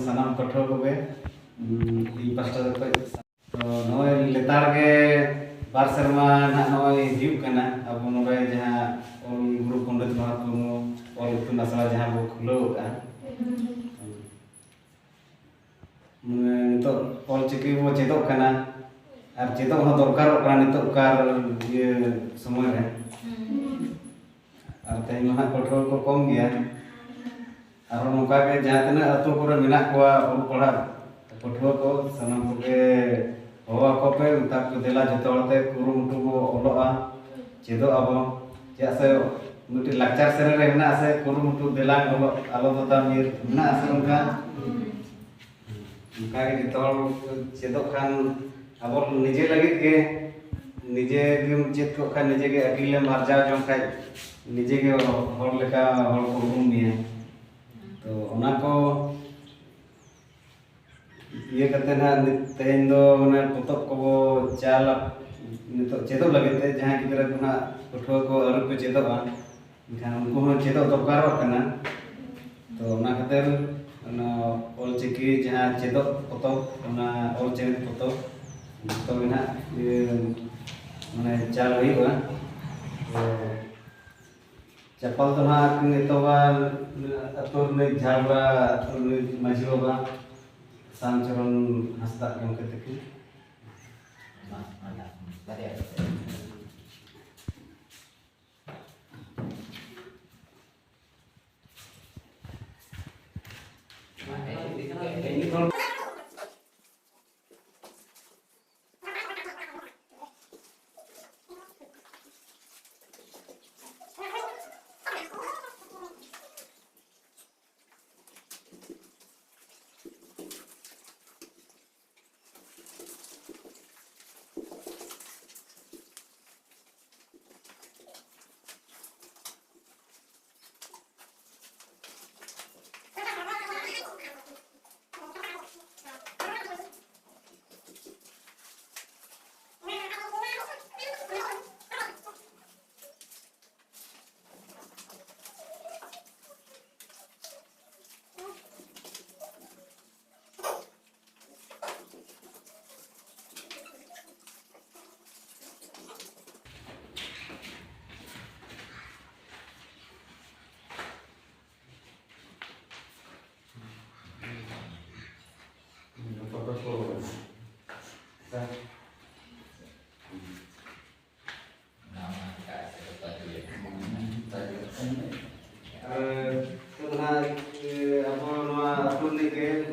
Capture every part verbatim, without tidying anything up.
ᱥᱟᱱᱟᱢ ᱯᱟᱹᱴᱷᱩᱣᱟᱹ ᱠᱚᱜᱮ, ᱩᱸ, ᱤᱧ ᱯᱟᱥᱴᱟ ᱥᱮᱫ ᱠᱷᱚᱱ᱾ ᱛᱚ, ᱱᱚᱜᱼᱚᱭ ᱞᱮᱛᱟᱲ ᱜᱮ ᱵᱟᱨ ᱥᱮᱨᱢᱟ ᱱᱟᱦᱟᱜ ᱱᱚᱜᱼᱚᱭ ᱦᱩᱭᱩᱜ ᱠᱟᱱᱟ, ᱟᱵᱚ ᱱᱚᱰᱮ ᱡᱟᱦᱟᱸ ᱚᱞ ᱜᱩᱨᱩ ᱯᱚᱱᱰᱤᱛ ᱨᱚᱜᱷᱩᱱᱟᱛᱷ ᱢᱩᱨᱢᱩ ᱚᱞ ᱤᱛᱩᱱ ᱟᱥᱲᱟ ᱡᱟᱦᱟᱸ ᱵᱚ ᱠᱷᱩᱞᱟᱹᱣ ᱟᱠᱟᱫᱼᱟ᱾ ᱢᱟᱱᱮ, ᱱᱤᱛᱚᱜ ᱚᱞ ᱪᱤᱠᱤ ᱵᱚ ᱪᱮᱫᱚᱜ ᱠᱟᱱᱟ, ᱟᱨ ᱪᱮᱫᱚᱜ ᱦᱚᱸ ᱫᱚᱨᱠᱟᱨᱚᱜ ᱠᱟᱱᱟ ᱱᱤᱛᱚᱜ ᱠᱟᱨ ᱤᱭᱟᱹ ᱥᱚᱢᱚᱭ ᱨᱮ᱾ ᱟᱨ ᱛᱮᱦᱮᱧ ᱢᱟ ᱦᱟᱸᱜ ᱯᱟᱹᱴᱷᱩᱣᱟᱹ ᱠᱚ ᱠᱚᱢ ᱜᱮᱭᱟ᱾ ᱟᱨᱦᱚᱸ ᱱᱚᱝᱠᱟ ᱜᱮ ᱡᱟᱦᱟᱸ ᱛᱤᱱᱟᱹᱜ ᱟᱹᱛᱩ ᱠᱚᱨᱮ ᱢᱮᱱᱟᱜ ᱠᱚᱣᱟ ᱚᱞ ᱯᱟᱲᱦᱟᱜ ᱯᱟᱹᱴᱷᱩᱣᱟᱹ ᱠᱚ, ᱥᱟᱱᱟᱢ ᱠᱚᱜᱮ ᱦᱚᱦᱚ ᱟᱠᱚ ᱯᱮ, ᱢᱮᱛᱟ ᱠᱚ, ᱫᱮᱞᱟ ᱡᱚᱛᱚ ᱦᱚᱲ ᱛᱮ ᱠᱩᱨᱩᱢᱩᱴᱩ ᱵᱚ ᱚᱞᱚᱜᱼᱟ, ᱪᱮᱫᱚᱜ ᱟᱵᱚᱱ᱾ ᱪᱮᱫᱟᱜ ᱥᱮ ᱢᱤᱫᱴᱤᱡ ᱞᱟᱠᱪᱟᱨ ᱥᱮᱨᱮᱧ ᱨᱮ ᱢᱮᱱᱟᱜᱼᱟ ᱥᱮ, "ᱠᱩᱨᱩᱢᱩᱴᱩ ᱫᱮᱞᱟᱝ ᱚᱞᱚᱜ, ᱟᱞᱚ ᱫᱚ ᱫᱟᱢ ᱧᱤᱨ", ᱢᱮᱱᱟᱜᱼᱟ ᱥᱮ ᱚᱱᱠᱟ? ᱚᱱᱠᱟ ᱜᱮ ᱡᱚᱛᱚ ᱦᱚᱲ ᱠᱚ ᱪᱮᱫᱚᱜ ᱠᱷᱟᱱ ᱟᱵᱚ ᱱᱤᱡᱮ ᱞᱟᱹᱜᱤᱫ ᱜᱮ, ᱱᱤᱡᱮ ᱜᱮᱢ ᱪᱮᱫ ᱠᱚᱜ ᱠᱷᱟᱱ, ᱱᱤᱡᱮ ᱜᱮ ᱟᱹᱠᱤᱞᱮᱢ ᱟᱨᱡᱟᱣ ᱡᱚᱝ ᱠᱷᱟᱱ, ᱱᱤᱡᱮ ᱜᱮ ᱦᱚᱲ ᱞᱮᱠᱟ ᱦᱚᱲ ᱠᱚ ᱩᱨᱩᱢ ᱢᱮᱭᱟ᱾ ᱛᱚ ᱚᱱᱟ ᱠᱚ ᱤᱭᱟᱹ ᱠᱟᱛᱮ ᱱᱟᱦᱟᱜ ᱱᱤᱛ, ᱛᱮᱦᱮᱧ ᱫᱚ ᱢᱟᱱᱮ ᱯᱚᱛᱚᱵ ᱠᱚᱵᱚ ᱪᱟᱞᱟ, ᱱᱤᱛᱚᱜ ᱪᱮᱫᱚᱜ ᱞᱟᱹᱜᱤᱫ ᱛᱮ ᱡᱟᱦᱟᱸᱭ ᱜᱤᱫᱽᱨᱟᱹ ᱠᱚ ᱱᱟᱦᱟᱜ ᱯᱟᱹᱴᱷᱩᱣᱟᱹ ᱠᱚ ᱟᱹᱣᱨᱤ ᱠᱚ ᱪᱮᱫᱚᱜᱼᱟ, ᱮᱱᱠᱷᱟᱱ ᱩᱱᱠᱩ ᱦᱚᱸ ᱪᱮᱫᱚᱜ ᱫᱚᱨᱠᱟᱨᱚᱜ ᱠᱟᱱᱟ᱾ ᱛᱚ ᱚᱱᱟ ᱠᱷᱟᱹᱛᱤᱨ ᱚᱱᱟ ᱚᱞᱪᱤᱠᱤ ᱡᱟᱦᱟᱸ ᱪᱮᱫᱚᱜ ᱯᱚᱛᱚᱵ, ᱚᱱᱟ ᱚᱞ ᱪᱮᱢᱮᱫ ᱯᱚᱛᱚᱵ ᱡᱚᱛᱚ ᱜᱮ ᱱᱟᱦᱟᱜ ᱤᱭᱟᱹ ᱢᱟᱱᱮ ᱪᱟᱞ ᱦᱩᱭᱩᱜᱼᱟ᱾ ᱛᱚ ᱪᱟᱯᱟᱞ ᱫᱚ ᱱᱟᱦᱟᱜ ᱠᱤᱱ ᱮᱛᱚᱦᱚᱵᱟ ᱟᱹᱛᱩ ᱨᱤᱱᱤᱡ ᱡᱷᱟᱲᱜᱨᱟ ᱟᱹᱛᱩ ᱨᱤᱱᱤᱡ ᱢᱟᱹᱡᱷᱤ ᱵᱟᱵᱟ ᱥᱟᱢᱪᱚᱨᱚᱱ ᱦᱟᱸᱥᱫᱟᱜ ᱜᱚᱢᱠᱮ ᱛᱟᱹᱠᱤᱱ᱾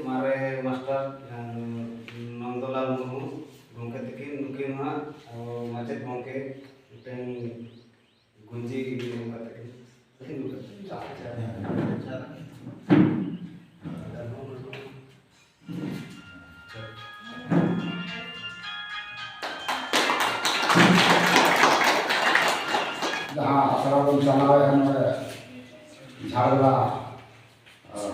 ᱢᱟᱨᱮ ᱢᱟᱥᱴᱟᱨ, ᱮᱸ, ᱱᱚᱱᱫᱚᱞᱟᱞ ᱢᱩᱨᱢᱩ ᱜᱚᱢᱠᱮ ᱛᱟᱹᱠᱤᱱ, ᱱᱩᱠᱤᱱ ᱦᱟᱸᱜ ᱟᱵᱚ ᱢᱟᱪᱮᱫ ᱜᱚᱢᱠᱮ ᱢᱤᱫᱴᱮᱱ ᱜᱩᱸᱡᱤ ᱮᱢ ᱠᱟᱛᱮ ᱠᱤᱱ ᱟᱹᱠᱤᱱ ᱜᱚᱢᱠᱮ᱾ ᱡᱟᱦᱟᱸ ᱟᱥᱲᱟ ᱵᱚᱱ ᱪᱟᱞᱟᱣᱮᱫᱼᱟ ᱱᱚᱰᱮ ᱡᱷᱟᱲᱜᱨᱟᱢ, ᱟᱸ,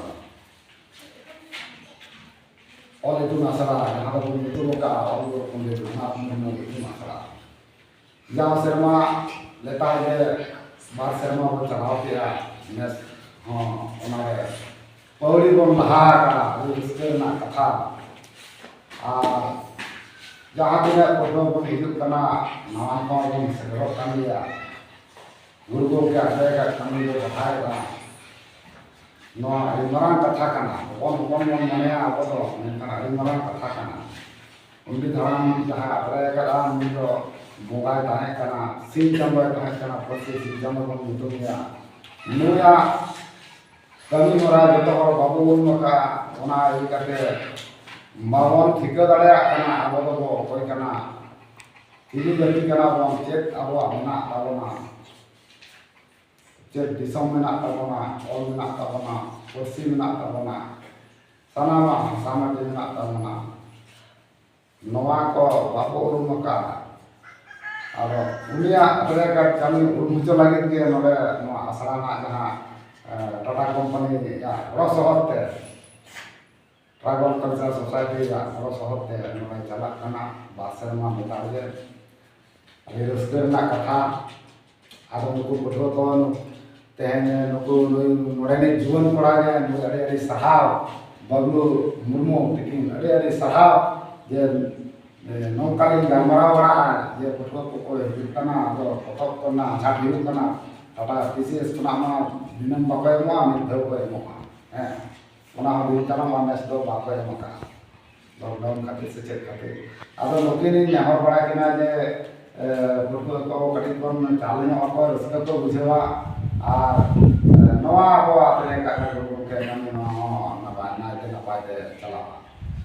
ᱚᱞ ᱤᱛᱩᱱ ᱟᱥᱲᱟ, ᱡᱟᱦᱟᱸ ᱫᱚᱵᱚᱱ ᱧᱩᱛᱩᱢ ᱟᱠᱟᱫᱼᱟ ᱚᱞ ᱜᱩᱨᱩ ᱯᱚᱱᱰᱤᱛ ᱨᱚᱜᱷᱩᱱᱟᱛᱷ ᱢᱩᱨᱢᱩ ᱤᱛᱩᱱ ᱟᱥᱲᱟ, ᱡᱟᱣ ᱥᱮᱨᱢᱟ ᱞᱮᱛᱟᱲ ᱜᱮ ᱵᱟᱨ ᱥᱮᱨᱢᱟ ᱵᱚᱱ ᱪᱟᱞᱟᱣ ᱠᱮᱫᱼᱟ, ᱱᱮᱥ ᱦᱚᱸ ᱚᱱᱟᱨᱮ ᱯᱟᱹᱣᱲᱤ ᱵᱚᱱ ᱞᱟᱦᱟ ᱟᱠᱟᱫᱼᱟ, ᱟᱹᱰᱤ ᱨᱟᱹᱥᱠᱟᱹ ᱨᱮᱱᱟᱜ ᱠᱟᱛᱷᱟ᱾ ᱟᱨ ᱡᱟᱦᱟᱸ ᱛᱤᱱᱟᱹᱜ ᱯᱟᱹᱴᱷᱩᱣᱟᱹ ᱵᱚᱱ ᱦᱤᱡᱩᱜ ᱠᱟᱱᱟ, ᱱᱟᱣᱟ ᱠᱚ ᱵᱚᱱ ᱥᱮᱴᱮᱨᱚᱜ ᱠᱟᱱ ᱜᱮᱭᱟ᱾ ᱜᱩᱨᱩ ᱜᱚᱢᱠᱮ ᱟᱯᱮᱭᱟᱜ ᱠᱟᱹᱢᱤ ᱵᱚ ᱵᱟᱰᱟᱭᱮᱫᱟ᱾ ᱱᱚᱣᱟ ᱟᱹᱰᱤ ᱢᱟᱨᱟᱝ ᱠᱟᱛᱷᱟ ᱠᱟᱱᱟ᱾ ᱦᱚᱯᱚᱱ ᱦᱚᱯᱚᱱ ᱵᱚᱱ ᱢᱚᱱᱮᱭᱟ ᱟᱵᱚ ᱫᱚ, ᱢᱮᱱᱠᱷᱟᱱ ᱟᱹᱰᱤ ᱢᱟᱨᱟᱝ ᱠᱟᱛᱷᱟ ᱠᱟᱱᱟ᱾ ᱯᱚᱱᱰᱤᱛ ᱦᱟᱲᱟᱢ ᱡᱟᱦᱟᱸ ᱟᱛᱨᱮ ᱟᱠᱟᱫᱼᱟ, ᱱᱩᱭ ᱫᱚ ᱵᱚᱸᱜᱟᱭ ᱛᱟᱦᱮᱸ ᱠᱟᱱᱟ, ᱥᱤᱧ ᱪᱟᱸᱫᱚᱭ ᱛᱟᱦᱮᱸ ᱠᱟᱱᱟ, ᱯᱟᱹᱨᱥᱤ ᱥᱤᱧ ᱪᱟᱸᱫᱚ ᱵᱚᱱ ᱧᱩᱛᱩᱢᱮᱭᱟ᱾ ᱱᱩᱭᱟᱜ ᱠᱟᱹᱢᱤ ᱦᱚᱨᱟ ᱡᱚᱛᱚ ᱦᱚᱲ ᱵᱟᱵᱚ ᱩᱨᱩᱢ ᱟᱠᱟᱫᱼᱟ, ᱚᱱᱟ ᱤᱫᱤ ᱠᱟᱛᱮ ᱵᱟᱵᱚᱱ ᱴᱷᱤᱠᱟᱹ ᱫᱟᱲᱮᱭᱟᱜ ᱠᱟᱱᱟ ᱟᱵᱚ ᱫᱚᱵᱚ ᱚᱠᱚᱭ ᱠᱟᱱᱟ᱾ ᱪᱤᱞᱤ ᱡᱟᱹᱛᱤ ᱠᱟᱱᱟ ᱵᱚᱱ, ᱪᱮᱫ ᱟᱵᱚᱣᱟᱜ ᱢᱮᱱᱟᱜ ᱛᱟᱵᱚᱱᱟ, ᱪᱮᱫ ᱫᱤᱥᱚᱢ ᱢᱮᱱᱟᱜ ᱛᱟᱵᱚᱱᱟ, ᱚᱞ ᱢᱮᱱᱟᱜ ᱛᱟᱵᱚᱱᱟ, ᱯᱟᱹᱨᱥᱤ ᱢᱮᱱᱟᱜ ᱛᱟᱵᱚᱱᱟ, ᱥᱟᱱᱟᱢᱟᱜ ᱵᱷᱟᱥᱟ ᱢᱟᱹᱡᱷᱤ ᱢᱮᱱᱟᱜ ᱛᱟᱵᱚᱱᱟ, ᱱᱚᱣᱟ ᱠᱚ ᱵᱟᱵᱚ ᱩᱨᱩᱢ ᱟᱠᱟᱫᱼᱟ᱾ ᱟᱫᱚ ᱩᱱᱤᱭᱟᱜ ᱟᱛᱨᱮ ᱟᱠᱟᱫ ᱠᱟᱹᱢᱤ ᱩᱨᱩᱢ ᱦᱚᱪᱚ ᱞᱟᱹᱜᱤᱫ ᱜᱮ ᱱᱚᱰᱮ ᱱᱚᱣᱟ ᱟᱥᱲᱟ ᱨᱮᱱᱟᱜ ᱡᱟᱦᱟᱸ, ᱮ, ᱴᱟᱴᱟ ᱠᱳᱢᱯᱟᱱᱤ ᱨᱮᱭᱟᱜ ᱜᱚᱲᱚ ᱥᱚᱦᱚᱫ ᱛᱮ, ᱴᱨᱟᱭᱵᱟᱞ ᱠᱟᱞᱪᱟᱨ ᱥᱳᱥᱟᱭᱴᱤ ᱨᱮᱭᱟᱜ ᱜᱚᱲᱚ ᱥᱚᱦᱚᱫ ᱛᱮ ᱱᱚᱰᱮ ᱪᱟᱞᱟᱜ ᱠᱟᱱᱟ ᱵᱟᱨ ᱥᱮᱨᱢᱟ ᱞᱮᱛᱟᱲ ᱜᱮ᱾ ᱟᱹᱰᱤ ᱨᱟᱹᱥᱠᱟᱹ ᱨᱮᱱᱟᱜ ᱠᱟᱛᱷᱟ᱾ ᱟᱫᱚ ᱱᱩᱠᱩ ᱯᱟᱹᱴᱷᱩᱣᱟᱹ ᱠᱚ ᱱᱩ-, ᱛᱮᱦᱮᱧ ᱱᱩᱠᱩ ᱱᱩᱭ ᱱᱚᱰᱮᱱᱤᱡ ᱡᱩᱣᱟᱹᱱ ᱠᱚᱲᱟ ᱜᱮ ᱱᱩᱭ ᱟᱹᱰᱤ ᱟᱹᱰᱤ ᱥᱟᱨᱦᱟᱣ᱾ ᱵᱟᱵᱞᱩ ᱢᱩᱨᱢᱩ ᱛᱤᱠᱤᱱ ᱟᱹᱰᱤ ᱟᱹᱰᱤ ᱥᱟᱨᱦᱟᱣ ᱡᱮ, ᱮ, ᱱᱚᱝᱠᱟ ᱞᱤᱧ ᱜᱟᱞᱢᱟᱨᱟᱣ ᱵᱟᱲᱟᱜᱼᱟ ᱡᱮ ᱯᱟᱹᱴᱷᱩᱣᱟᱹ ᱠᱚᱠᱚ ᱦᱤᱡᱩᱜ ᱠᱟᱱᱟ, ᱟᱫᱚ ᱯᱚᱛᱚᱵ ᱠᱚᱨᱮᱱᱟᱜ ᱟᱡᱷᱟᱴ ᱦᱩᱭᱩᱜ ᱠᱟᱱᱟ, ᱴᱟᱴᱟ ᱴᱤ ᱥᱤ ᱮᱥ ᱠᱷᱚᱱᱟᱜ ᱢᱟ ᱫᱤᱱᱟᱹᱢ ᱵᱟᱠᱚ ᱮᱢᱚᱜᱼᱟ, ᱢᱤᱫ ᱫᱷᱟᱣ ᱠᱚ ᱮᱢᱚᱜᱼᱟ᱾ ᱦᱮᱸ, ᱚᱱᱟ ᱦᱚᱸ ᱫᱤᱱ ᱠᱟᱞᱚᱢ ᱟᱨ ᱱᱮᱥ ᱫᱚ ᱵᱟᱠᱚ ᱮᱢ ᱟᱠᱟᱫᱼᱟ᱾ ᱞᱚᱠᱰᱟᱣᱩᱱ ᱠᱷᱟᱹᱛᱤᱨ ᱥᱮ ᱪᱮᱫ ᱠᱷᱟᱹᱛᱤᱨ᱾ ᱟᱫᱚ ᱱᱩᱠᱤᱱᱤᱧ ᱱᱮᱦᱚᱨ ᱵᱟᱲᱟ ᱠᱤᱱᱟ ᱡᱮ, ᱮ, ᱯᱟᱹᱴᱷᱩᱣᱟᱹ ᱠᱚ ᱠᱟᱹᱴᱤᱡ ᱵᱚᱱ ᱪᱟᱞ ᱧᱚᱜ ᱟᱠᱚ, ᱨᱟᱹᱥᱠᱟᱹ ᱠᱚ ᱵᱩᱡᱷᱟᱹᱣᱟ᱾ ᱟᱨ, ᱮ, ᱱᱚᱣᱟ ᱟᱵᱚᱣᱟᱜ ᱛᱮ ᱠᱟᱛᱷᱟ ᱜᱩᱨᱩ ᱜᱚᱢᱠᱮ ᱠᱟᱹᱢᱤ ᱱᱚᱣᱟ ᱦᱚᱸ ᱱᱟᱯᱟᱭ ᱱᱟᱭᱛᱮ ᱱᱟᱯᱟᱭ ᱱᱟᱯᱟᱭ ᱛᱮ ᱪᱟᱞᱟᱜᱼᱟ᱾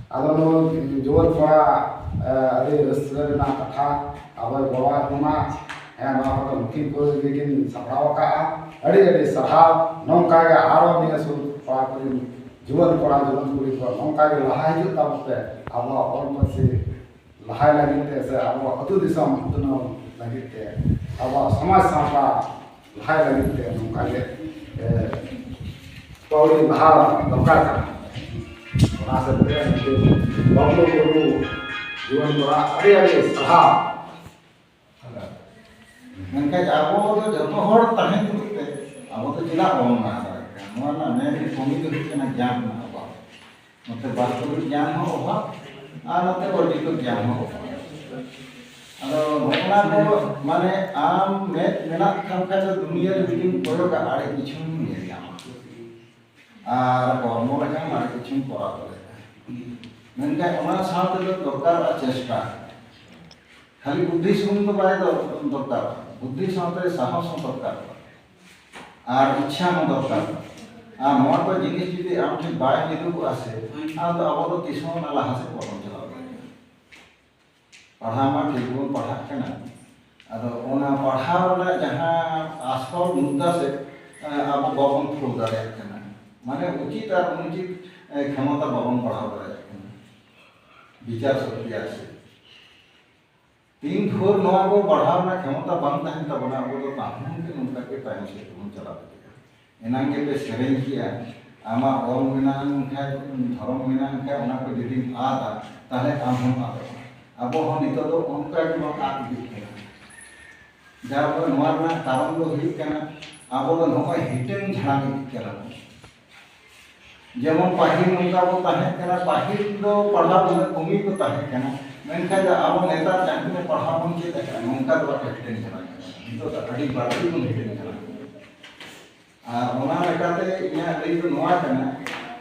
ᱟᱫᱚ ᱱᱩᱭ ᱡᱩᱣᱟᱹᱱ ᱠᱚᱲᱟ, ᱮ, ᱟᱹᱰᱤ ᱨᱟᱹᱥᱠᱟᱹ ᱨᱮᱱᱟᱜ ᱠᱟᱛᱷᱟ ᱟᱵᱚᱭ ᱜᱚᱲᱚᱣᱟᱫ ᱵᱚᱱᱟ᱾ ᱦᱮᱸ, ᱱᱚᱣᱟ ᱠᱚᱫᱚ ᱱᱩᱠᱤᱱ ᱠᱚ ᱜᱮᱠᱤᱱ ᱥᱟᱯᱲᱟᱣ ᱟᱠᱟᱫᱼᱟ᱾ ᱟᱹᱰᱤ ᱟᱹᱰᱤ ᱥᱟᱨᱦᱟᱣ᱾ ᱱᱚᱝᱠᱟ ᱜᱮ ᱟᱨᱚ ᱱᱤᱭᱟᱹ ᱥᱩᱨ ᱠᱚᱲᱟ ᱠᱩᱲᱤ, ᱡᱩᱣᱟᱹᱱ ᱠᱚᱲᱟ ᱡᱩᱣᱟᱹᱱ ᱠᱩᱲᱤ ᱠᱚ ᱱᱚᱝᱠᱟ ᱜᱮ ᱞᱟᱦᱟ ᱦᱤᱡᱩᱜ ᱛᱟᱵᱚᱱ ᱯᱮ᱾ ᱟᱵᱚᱣᱟᱜ ᱚᱞ ᱯᱟᱹᱨᱥᱤ ᱞᱟᱦᱟᱭ ᱞᱟᱹᱜᱤᱫ ᱛᱮ ᱥᱮ ᱟᱵᱚᱣᱟᱜ ᱟᱹᱛᱩ ᱫᱤᱥᱚᱢ ᱩᱛᱱᱟᱹᱣ ᱞᱟᱹᱜᱤᱫ ᱛᱮ, ᱟᱵᱚᱣᱟᱜ ᱥᱚᱢᱟᱡᱽ ᱥᱟᱶᱛᱟ ᱞᱟᱦᱟᱭ ᱞᱟᱹᱜᱤᱫ ᱛᱮ ᱱᱚᱝᱠᱟ ᱜᱮ, ᱮ, ᱯᱟᱹᱣᱲᱤ ᱞᱟᱦᱟ ᱫᱚᱨᱠᱟᱨ ᱠᱟᱱᱟ᱾ ᱚᱱᱟ ᱦᱤᱥᱟᱹᱵ ᱛᱮ ᱱᱩᱠᱩ ᱵᱟᱹᱵᱞᱩ ᱢᱩᱨᱢᱩ ᱡᱩᱣᱟᱹᱱ ᱠᱚᱲᱟ ᱟᱹᱰᱤ ᱟᱹᱰᱤ ᱥᱟᱨᱦᱟᱣ᱾ ᱢᱮᱱᱠᱷᱟᱱ ᱟᱵᱚ ᱫᱚ ᱡᱚᱛᱚ ᱦᱚᱲ ᱛᱟᱦᱮᱸ ᱛᱩᱞᱩᱡ ᱛᱮ ᱟᱵᱚ ᱫᱚ ᱪᱮᱫᱟᱜ ᱵᱟᱵᱚᱱ ᱞᱟᱦᱟ ᱫᱟᱲᱮᱭᱟᱜ ᱠᱟᱱᱟ? ᱱᱚᱣᱟ ᱨᱮᱱᱟᱜ ᱢᱮᱱ ᱠᱟᱹᱢᱤ ᱫᱚ ᱦᱩᱭᱩᱜ ᱠᱟᱱᱟ ᱜᱮᱭᱟᱱ ᱨᱮᱱᱟᱜ ᱚᱵᱷᱟᱵᱽ᱾ ᱱᱚᱛᱮ ᱵᱟᱥᱛᱚᱵᱤᱠ ᱜᱮᱭᱟᱱ ᱦᱚᱸ ᱚᱵᱷᱟᱵᱽ ᱟᱨ ᱱᱚᱛᱮ ᱚᱨᱡᱤᱛᱚ ᱜᱮᱭᱟᱱ ᱦᱚᱸ ᱚᱵᱷᱟᱵᱽ᱾ ᱟᱫᱚ ᱱᱚᱜᱼᱚ ᱱᱟ ᱠᱚ ᱢᱟᱱᱮ ᱟᱢ ᱢᱮᱫ ᱢᱮᱱᱟᱜ ᱛᱟᱢ ᱠᱷᱟᱱ ᱫᱚ ᱫᱩᱱᱤᱭᱟᱹ ᱨᱮ ᱡᱩᱫᱤᱢ ᱠᱚᱭᱚᱜᱟ ᱟᱹᱰᱤ ᱠᱤᱪᱷᱩᱢ ᱧᱮᱞ ᱧᱟᱢᱟ᱾ ᱟᱨ ᱦᱚᱲᱢᱚ ᱞᱮᱠᱷᱟᱱ ᱟᱹᱰᱤ ᱠᱤᱪᱷᱩᱢ ᱠᱚᱨᱟᱣ ᱫᱟᱲᱮᱭᱟᱜᱼᱟ᱾ ᱢᱮᱱᱠᱷᱟᱱ ᱚᱱᱟ ᱥᱟᱶ ᱛᱮᱫᱚ ᱫᱚᱨᱠᱟᱨᱚᱜᱼᱟ ᱪᱮᱥᱴᱟ᱾ ᱠᱷᱟᱹᱞᱤ ᱵᱩᱫᱽᱫᱷᱤ ᱥᱩᱢᱩᱝ ᱫᱚ ᱵᱟᱭ ᱫᱚ-, ᱫᱚᱨᱠᱟᱨᱚᱜᱼᱟ᱾ ᱵᱩᱫᱽᱫᱷᱤ ᱥᱟᱶᱛᱮ ᱥᱟᱦᱚᱥ ᱦᱚᱸ ᱫᱚᱨᱠᱟᱨᱚᱜᱼᱟ᱾ ᱟᱨ ᱤᱪᱪᱷᱟ ᱦᱚᱸ ᱫᱚᱨᱠᱟᱨᱚᱜᱼᱟ᱾ ᱟᱨ ᱱᱚᱣᱟ ᱠᱚ ᱡᱤᱱᱤᱥ ᱡᱩᱫᱤ ᱟᱢ ᱴᱷᱮᱱ ᱵᱟᱭ ᱢᱤᱫᱚᱜᱚᱜᱼᱟ ᱥᱮ, ᱟᱢ ᱫᱚ ᱟᱵᱚ ᱫᱚ ᱛᱤᱥ ᱦᱚᱸ ᱚᱱᱟ ᱞᱟᱦᱟ ᱥᱮᱫ ᱵᱟᱵᱚᱱ ᱪᱟᱞᱟᱣ ᱫᱟᱲᱮᱭᱟᱜᱼᱟ᱾ ᱯᱟᱲᱦᱟᱣ ᱢᱟ ᱴᱷᱤᱠ ᱵᱚᱱ ᱯᱟᱲᱦᱟᱜ ᱠᱟᱱᱟ, ᱟᱫᱚ ᱚᱱᱟ ᱯᱟᱲᱦᱟᱣ ᱨᱮᱱᱟᱜ ᱡᱟᱦᱟᱸ ᱟᱥᱚᱞ ᱢᱩᱫᱽᱫᱟ ᱥᱮᱫ, ᱮ, ᱟᱵᱚ ᱵᱟᱵᱚᱱ ᱯᱷᱳᱞ ᱫᱟᱲᱮᱭᱟᱜ ᱠᱟᱱᱟ᱾ ᱢᱟᱱᱮ ᱩᱪᱤᱛ ᱟᱨ ᱚᱱᱩᱪᱤᱛ, ᱮ, ᱠᱷᱮᱢᱚᱛᱟ ᱵᱟᱵᱚᱱ ᱵᱟᱲᱦᱟᱣ ᱫᱟᱲᱮᱭᱟᱜ ᱠᱟᱱᱟ᱾ ᱵᱤᱪᱟᱨ ᱥᱚᱠᱛᱤ ᱟᱨ ᱪᱮᱫ᱾ ᱛᱤᱱ ᱵᱷᱳᱨ ᱱᱚᱣᱟ ᱠᱚ ᱵᱟᱲᱦᱟᱣ ᱨᱮᱱᱟᱜ ᱠᱷᱮᱢᱚᱛᱟ ᱵᱟᱝ ᱛᱟᱦᱮᱱ ᱛᱟᱵᱚᱱᱟ, ᱟᱵᱚ ᱫᱚ ᱛᱟᱦᱮᱸ ᱜᱮ ᱱᱚᱝᱠᱟ ᱜᱮ ᱛᱟᱭᱚᱢ ᱥᱮᱫ ᱵᱚᱱ ᱪᱟᱞᱟᱣ ᱤᱫᱤᱜᱼᱟ᱾ ᱮᱱᱟᱝ ᱜᱮᱯᱮ ᱥᱮᱨᱮᱧ ᱠᱮᱜᱼᱟ, ᱟᱢᱟᱜ ᱚᱞ ᱢᱮᱱᱟᱜ ᱠᱷᱟᱡ, ᱫᱷᱚᱨᱚᱢ ᱢᱮᱱᱟᱜ ᱠᱷᱟᱡ, ᱚᱱᱟ ᱠᱚ ᱡᱩᱫᱤᱢ ᱟᱫᱟ, ᱛᱟᱦᱞᱮ ᱟᱢ ᱦᱚᱸᱢ ᱟᱫᱚᱜᱼᱟ᱾ ᱟᱵᱚ ᱦᱚᱸ ᱱᱤᱛᱚᱜ ᱫᱚ ᱚᱱᱠᱟ ᱜᱮᱵᱚᱱ ᱟᱫ ᱤᱫᱤᱜ ᱠᱟᱱᱟ᱾ ᱡᱟᱦᱟᱸ ᱫᱚ ᱱᱚᱣᱟ ᱨᱮᱱᱟᱜ ᱠᱟᱨᱚᱱ ᱫᱚ ᱦᱩᱭᱩᱜ ᱠᱟᱱᱟ, ᱟᱵᱚ ᱫᱚ ᱱᱚᱜᱼᱚᱭ ᱦᱤᱴᱟᱹᱝ ᱡᱷᱟᱲᱟᱝ ᱤᱫᱤᱜ ᱠᱟᱱᱟ ᱵᱚᱱ᱾ ᱡᱮᱢᱚᱱ ᱯᱟᱹᱦᱤᱞ ᱱᱚᱝᱠᱟ ᱵᱚᱱ ᱛᱟᱦᱮᱸ ᱠᱟᱱᱟ, ᱯᱟᱹᱦᱤᱞ ᱫᱚ ᱯᱟᱲᱦᱟᱣ ᱩᱱᱟᱹᱜ ᱠᱚᱢ ᱜᱮᱠᱚ ᱛᱟᱦᱮᱸ ᱠᱟᱱᱟ, ᱢᱮᱱᱠᱷᱟᱱ ᱫᱚ ᱟᱵᱚ ᱱᱮᱛᱟᱨ ᱡᱟᱦᱟᱸ ᱛᱤᱱᱟᱹᱜ ᱯᱟᱲᱦᱟᱣ ᱵᱚᱱ ᱪᱮᱫ ᱟᱠᱟᱫᱼᱟ, ᱱᱚᱝᱠᱟ ᱫᱚ ᱵᱟᱠᱚ ᱦᱤᱴᱟᱹᱝ ᱡᱷᱟᱲᱟᱝ ᱠᱟᱱᱟ᱾ ᱱᱤᱛᱚᱜ ᱫᱚ ᱟᱹᱰᱤ ᱵᱟᱹᱲᱛᱤ ᱵᱚᱱ ᱦᱤᱴᱟᱹᱝ ᱡᱷᱟᱲᱟᱝ ᱠᱟᱱᱟ᱾ ᱟᱨ ᱚᱱᱟ ᱞᱮᱠᱟᱛᱮ ᱤᱧᱟᱹᱜ ᱞᱟᱹᱭ ᱫᱚ ᱱᱚᱣᱟ ᱠᱟᱱᱟ,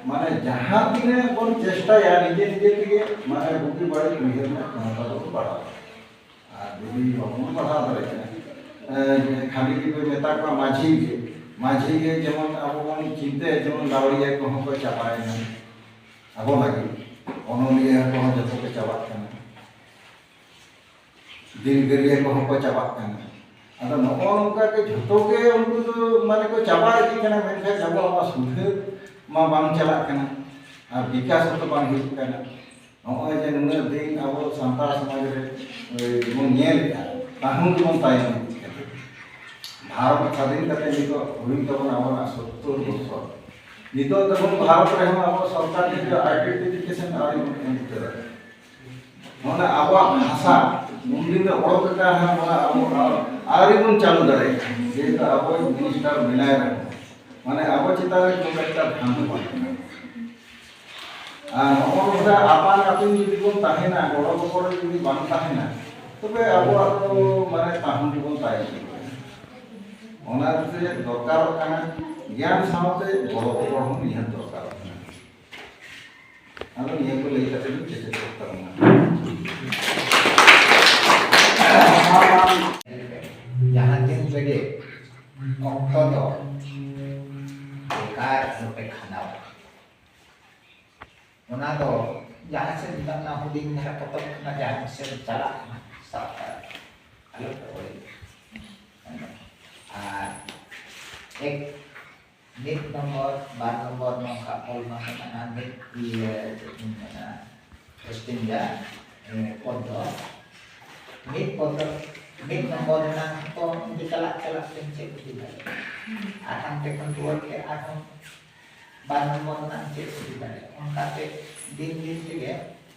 ᱢᱟᱱᱮ ᱡᱟᱦᱟᱸ ᱛᱤᱱᱟᱹᱜ ᱵᱚᱱ ᱪᱮᱥᱴᱟᱭᱟ ᱱᱤᱡᱮ ᱱᱤᱡᱮ ᱛᱮᱜᱮ, ᱢᱟᱱᱮ ᱵᱩᱜᱤ ᱵᱟᱹᱲᱤᱡ ᱩᱭᱦᱟᱹᱨ ᱨᱮᱱᱟᱜ ᱠᱷᱚᱢᱚᱛᱟ ᱫᱚᱵᱚᱱ ᱵᱟᱲᱦᱟᱣᱟ᱾ ᱟᱨ ᱡᱩᱫᱤ ᱵᱟᱵᱚᱱ ᱵᱟᱲᱦᱟᱣ ᱫᱟᱲᱮᱭᱟᱜ ᱠᱟᱱᱟ, ᱮ, ᱠᱷᱟᱹᱞᱤ ᱜᱮᱯᱮ ᱢᱮᱛᱟ ᱠᱚᱣᱟ ᱢᱟᱹᱡᱷᱤ ᱜᱮ, ᱢᱟᱹᱡᱷᱤ ᱜᱮ ᱡᱮᱢᱚᱱ ᱟᱵᱚ ᱵᱚᱱ ᱪᱤᱱᱛᱟᱹᱭᱟ ᱡᱮᱢᱚᱱ ᱞᱟᱣᱲᱤᱭᱟ ᱠᱚᱦᱚᱸ ᱠᱚ ᱪᱟᱵᱟᱭᱮᱱᱟ᱾ ᱟᱵᱚ ᱞᱟᱹᱜᱤᱫ ᱚᱱᱚᱞᱤᱭᱟᱹ ᱠᱚᱦᱚᱸ ᱡᱚᱛᱚ ᱠᱚ ᱪᱟᱵᱟᱜ ᱠᱟᱱᱟ, ᱫᱤᱞᱜᱟᱹᱨᱤᱭᱟᱹ ᱠᱚᱦᱚᱸ ᱠᱚ ᱪᱟᱵᱟᱜ ᱠᱟᱱᱟ᱾ ᱟᱫᱚ ᱱᱚᱜᱼᱚ ᱱᱚᱝᱠᱟ ᱜᱮ ᱡᱷᱚᱛᱚ ᱜᱮ ᱩᱱᱠᱩ ᱫᱚ ᱢᱟᱱᱮ ᱠᱚ ᱪᱟᱵᱟ ᱤᱫᱤᱜ ᱠᱟᱱᱟ, ᱢᱮᱱᱠᱷᱟᱱ ᱟᱵᱚᱣᱟᱜ ᱚᱱᱟ ᱥᱩᱫᱷᱟᱹᱨ ᱢᱟ ᱵᱟᱝ ᱪᱟᱞᱟᱜ ᱠᱟᱱᱟ ᱟᱨ ᱵᱤᱠᱟᱥ ᱦᱚᱸᱛᱚ ᱵᱟᱝ ᱦᱩᱭᱩᱜ ᱠᱟᱱᱟ᱾ ᱱᱚᱜᱼᱚᱭ ᱡᱮ ᱱᱩᱱᱟᱹᱜ ᱫᱤᱱ ᱟᱵᱚ ᱥᱟᱱᱛᱟᱲ ᱥᱚᱢᱟᱡᱽ ᱨᱮ, ᱮ, ᱵᱚᱱ ᱧᱮᱞᱮᱫᱼᱟ, ᱛᱟᱹᱦᱩ ᱜᱮᱵᱚᱱ ᱛᱟᱭᱚᱢ ᱤᱫᱤᱜ ᱠᱟᱱᱟ᱾ ᱵᱷᱟᱨᱚᱛ ᱥᱟᱫᱷᱤᱱ ᱠᱟᱛᱮ ᱱᱤᱛᱚᱜ ᱦᱩᱭᱩᱜ ᱛᱟᱵᱚᱱᱟ ᱟᱵᱚᱱᱟᱜ ᱥᱚᱛᱛᱚᱨ ᱵᱚᱪᱷᱚᱨ᱾ ᱱᱤᱛᱚᱜ ᱫᱚᱵᱚᱱ ᱵᱷᱟᱨᱚᱛ ᱨᱮᱦᱚᱸ ᱟᱵᱚ ᱥᱚᱨᱠᱟᱨ ᱱᱤᱛᱚᱜ ᱟᱭᱰᱮᱱᱴᱤᱯᱷᱤᱠᱮᱥᱚᱱ ᱟᱹᱣᱨᱤ ᱵᱚᱱ ᱮᱢ ᱩᱛᱟᱹᱨᱟ᱾ ᱱᱚᱰᱮ ᱟᱵᱚᱣᱟᱜ ᱵᱷᱟᱥᱟ ᱩᱱᱫᱤᱱ ᱫᱚ ᱚᱰᱚᱠ ᱟᱠᱟᱱ ᱨᱮᱦᱚᱸ ᱱᱚᱣᱟ ᱟᱵᱚ ᱟᱹᱣᱨᱤ ᱵᱚᱱ ᱪᱟᱹᱞᱩ ᱫᱟᱲᱮᱭᱟᱜᱼᱟ, ᱡᱮᱦᱮᱛᱩ ᱟᱵᱚᱭᱤᱡ ᱢᱤᱱᱤᱥᱴᱟᱨ ᱢᱮᱱᱟᱭ ᱨᱮᱦᱚᱸ, ᱢᱟᱱᱮ ᱟᱵᱚ ᱪᱮᱛᱟᱱ ᱨᱮ ᱠᱷᱩᱵ ᱮᱠᱴᱟ ᱫᱷᱮᱭᱟᱱ ᱫᱚ ᱵᱟᱝ ᱠᱟᱱᱟ᱾ ᱟᱨ ᱱᱚᱜᱼᱚ ᱱᱚᱝᱠᱟ ᱟᱯᱟᱱ ᱟᱹᱯᱤᱱ ᱡᱩᱫᱤ ᱵᱚᱱ ᱛᱟᱦᱮᱱᱟ, ᱜᱚᱲᱚ ᱜᱚᱯᱚᱲᱚ ᱡᱩᱫᱤ ᱵᱟᱝ ᱛᱟᱦᱮᱱᱟ, ᱛᱚᱵᱮ ᱟᱵᱚᱣᱟᱜ ᱫᱚ ᱢᱟᱱᱮ ᱛᱟᱦᱮᱸ ᱜᱮᱵᱚᱱ ᱛᱟᱭᱚᱢ ᱜᱮᱭᱟ᱾ ᱚᱱᱟᱛᱮ ᱫᱚᱨᱠᱟᱨᱚᱜ ᱠᱟᱱᱟ ᱜᱮᱭᱟᱱ ᱥᱟᱶᱛᱮ ᱜᱚᱲᱚ ᱜᱚᱯᱚᱲᱚ ᱦᱚᱸ ᱱᱤᱦᱟᱹᱛ ᱫᱚᱨᱠᱟᱨᱚᱜ ᱠᱟᱱᱟ᱾ ᱟᱫᱚ ᱱᱤᱭᱟᱹ ᱠᱚ ᱞᱟᱹᱭ ᱠᱟᱛᱮ ᱜᱮ ᱠᱮᱪᱮᱫ ᱠᱚᱜ ᱛᱟᱵᱚᱱᱟ᱾ ᱡᱟᱦᱟᱸ ᱫᱤᱱ ᱨᱮᱜᱮ ᱚᱠᱛᱚ ᱫᱚ ᱵᱮᱠᱟᱨ ᱟᱞᱚᱯᱮ ᱠᱷᱟᱸᱰᱟᱣᱟ᱾ ᱚᱱᱟ ᱫᱚ ᱡᱟᱦᱟᱸ ᱥᱮᱫ ᱱᱤᱛᱚᱜ ᱚᱱᱟ ᱦᱩᱰᱤᱧ ᱫᱷᱟᱨᱟ ᱯᱚᱛᱚᱵ ᱠᱷᱚᱱᱟᱜ ᱡᱟᱦᱟᱸ ᱥᱮᱫ ᱪᱟᱞᱟᱜ ᱠᱟᱱᱟ, ᱥᱟᱵ ᱠᱟᱜ ᱟᱞᱚᱯᱮ ᱚᱞ᱾ ᱟᱨ ᱮᱠ ᱢᱤᱫ ᱱᱚᱢᱵᱚᱨ, ᱵᱟᱨ ᱱᱚᱢᱵᱚᱨ ᱱᱚᱝᱠᱟ ᱚᱞ ᱵᱟᱝ ᱠᱟᱱᱟ, ᱢᱤᱫ ᱤᱭᱟᱹ ᱪᱮᱫ ᱤᱧ ᱢᱮᱱᱟ, ᱯᱚᱥᱪᱤᱢ ᱡᱟ, ᱮ, ᱯᱚᱫᱽ ᱫᱚ ᱢᱤᱫ ᱯᱚᱫᱽ ᱫᱚ ᱢᱤᱫ ᱱᱚᱢᱵᱚᱨ ᱨᱮᱱᱟᱜ ᱦᱚᱸᱛᱚ ᱤᱧ ᱫᱚ ᱪᱟᱞᱟᱜ ᱪᱟᱞᱟᱜ ᱛᱮᱧ ᱪᱮᱫ ᱤᱫᱤ ᱫᱟᱲᱮᱭᱟᱜᱼᱟ᱾ ᱟᱨ ᱦᱟᱱᱛᱮ ᱠᱷᱚᱱ ᱨᱩᱣᱟᱹᱲ ᱛᱮ ᱟᱨᱦᱚᱸ ᱵᱟᱨ ᱱᱚᱢᱵᱚᱨ ᱨᱮᱱᱟᱜ ᱤᱧ ᱪᱮᱫ ᱤᱫᱤ ᱫᱟᱲᱮᱭᱟᱜᱼᱟ᱾ ᱚᱱᱠᱟᱛᱮ ᱫᱤᱱ ᱫᱤᱱ ᱛᱮᱜᱮ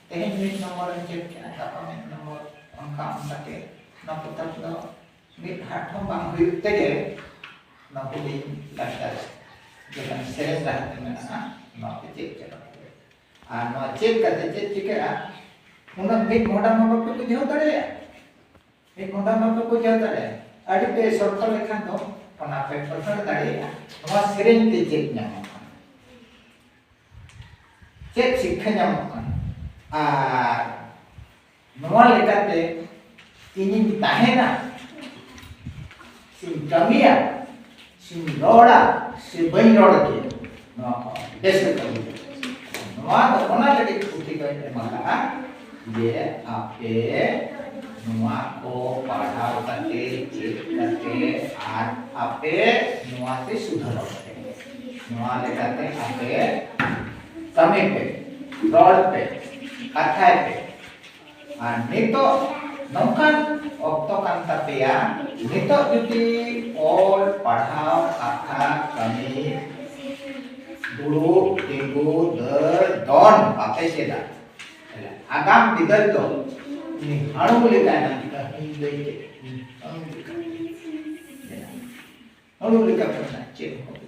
ᱛᱮᱦᱮᱧ ᱢᱤᱫ ᱱᱚᱢᱵᱚᱨ ᱤᱧ ᱪᱮᱫ ᱠᱮᱫᱟ, ᱜᱟᱯᱟ ᱢᱤᱫ ᱱᱚᱢᱵᱚᱨ, ᱚᱱᱠᱟ ᱚᱱᱠᱟᱛᱮ ᱱᱚᱣᱟ ᱯᱚᱛᱚᱵ ᱫᱚ ᱢᱤᱫ ᱦᱟᱴ ᱦᱚᱸ ᱵᱟᱝ ᱦᱩᱭᱩᱜ ᱛᱮᱜᱮ ᱱᱚᱣᱟ ᱦᱩᱰᱤᱧ ᱞᱟᱠᱪᱟᱨ ᱡᱟᱦᱟᱸ ᱥᱮᱨᱮᱧ ᱨᱟᱦᱟ ᱛᱮ ᱢᱮᱱᱟᱜᱼᱟ, ᱱᱚᱣᱟ ᱯᱮ ᱪᱮᱫ ᱪᱟᱵᱟ ᱠᱮᱫᱟ᱾ ᱟᱨ ᱱᱚᱣᱟ ᱪᱮᱫ ᱠᱟᱛᱮ ᱪᱮᱫ ᱪᱤᱠᱟᱹᱜᱼᱟ, ᱩᱱᱟᱹᱜ ᱢᱤᱫ ᱢᱚᱦᱰᱟ ᱢᱟ ᱵᱟᱯᱮ ᱵᱩᱡᱷᱟᱹᱣ ᱫᱟᱲᱮᱭᱟᱜᱼᱟ᱾ ᱢᱤᱫ ᱢᱚᱦᱰᱟ ᱢᱟ ᱵᱟᱯᱮ ᱵᱩᱡᱷᱟᱹᱣ ᱫᱟᱲᱮᱭᱟᱜᱼᱟ᱾ ᱟᱹᱰᱤ ᱯᱮ ᱥᱚᱨᱛᱚ ᱞᱮᱠᱷᱟᱱ ᱫᱚ ᱚᱱᱟ ᱯᱮ ᱯᱟᱥᱱᱟᱣ ᱫᱟᱲᱮᱭᱟᱜᱼᱟ᱾ ᱱᱚᱣᱟ ᱥᱮᱨᱮᱧ ᱛᱮ ᱪᱮᱫ ᱧᱟᱢᱚᱜ ᱠᱟᱱᱟ, ᱪᱮᱫ ᱥᱤᱠᱠᱷᱟ ᱧᱟᱢᱚᱜ ᱠᱟᱱᱟ, ᱟᱨ ᱱᱚᱣᱟ ᱞᱮᱠᱟᱛᱮ ᱤᱧᱤᱧ ᱛᱟᱦᱮᱱᱟ, ᱥᱮᱧ ᱠᱟᱹᱢᱤᱭᱟ, ᱥᱮᱧ ᱨᱚᱲᱟ, ᱥᱮ ᱵᱟᱹᱧ ᱨᱚᱲ ᱠᱮᱭᱟ, ᱱᱚᱣᱟ ᱠᱚ ᱵᱮᱥ ᱞᱮᱠᱟ ᱵᱩᱡᱷᱟᱹᱜᱼᱟ᱾ ᱱᱚᱣᱟ ᱫᱚ ᱚᱱᱟ ᱞᱟᱹᱜᱤᱫ ᱯᱩᱛᱷᱤ ᱫᱚᱧ ᱮᱢ ᱟᱠᱟᱫᱼᱟ ᱡᱮ ᱟᱯᱮ ᱱᱚᱣᱟ ᱠᱚ ᱯᱟᱲᱦᱟᱣ ᱠᱟᱛᱮ, ᱪᱮᱫ ᱠᱟᱛᱮ ᱟᱨ ᱟᱯᱮ ᱱᱚᱣᱟ ᱛᱮ ᱥᱩᱫᱷᱟᱹᱨᱚᱜ ᱯᱮ᱾ ᱱᱚᱣᱟ ᱞᱮᱠᱟᱛᱮ ᱟᱯᱮ ᱠᱟᱹᱢᱤ ᱯᱮ, ᱨᱚᱲ ᱯᱮ, ᱠᱟᱛᱷᱟᱭ ᱯᱮ᱾ ᱟᱨ ᱱᱤᱛᱚᱜ ᱱᱚᱝᱠᱟᱱ ᱚᱠᱛᱚ ᱠᱟᱱ ᱛᱟᱯᱮᱭᱟ, ᱱᱤᱛᱚᱜ ᱡᱩᱫᱤ ᱚᱞ, ᱯᱟᱲᱦᱟᱣ, ᱠᱟᱛᱷᱟ, ᱠᱟᱹᱢᱤ, ᱫᱩᱲᱩᱵ, ᱛᱤᱸᱜᱩ, ᱫᱟᱹᱲ, ᱫᱚᱱ ᱵᱟᱯᱮ ᱪᱮᱫᱟ, ᱛᱟᱦᱞᱮ ᱟᱜᱟᱢ ᱵᱤᱫᱟᱹᱞ ᱫᱚ ᱩᱱᱤ ᱦᱟᱹᱬᱩ ᱞᱮᱠᱟᱭ ᱱᱟᱝ ᱠᱟᱹᱦᱱᱤ ᱞᱟᱹᱭ ᱠᱮᱫ, ᱩᱱᱤ ᱦᱟᱹᱬᱩ ᱞᱮᱠᱟ᱾ ᱦᱟᱹᱬᱩ ᱞᱮᱠᱟ ᱠᱚ ᱢᱮᱱᱟ, ᱪᱮᱫ ᱦᱚᱸ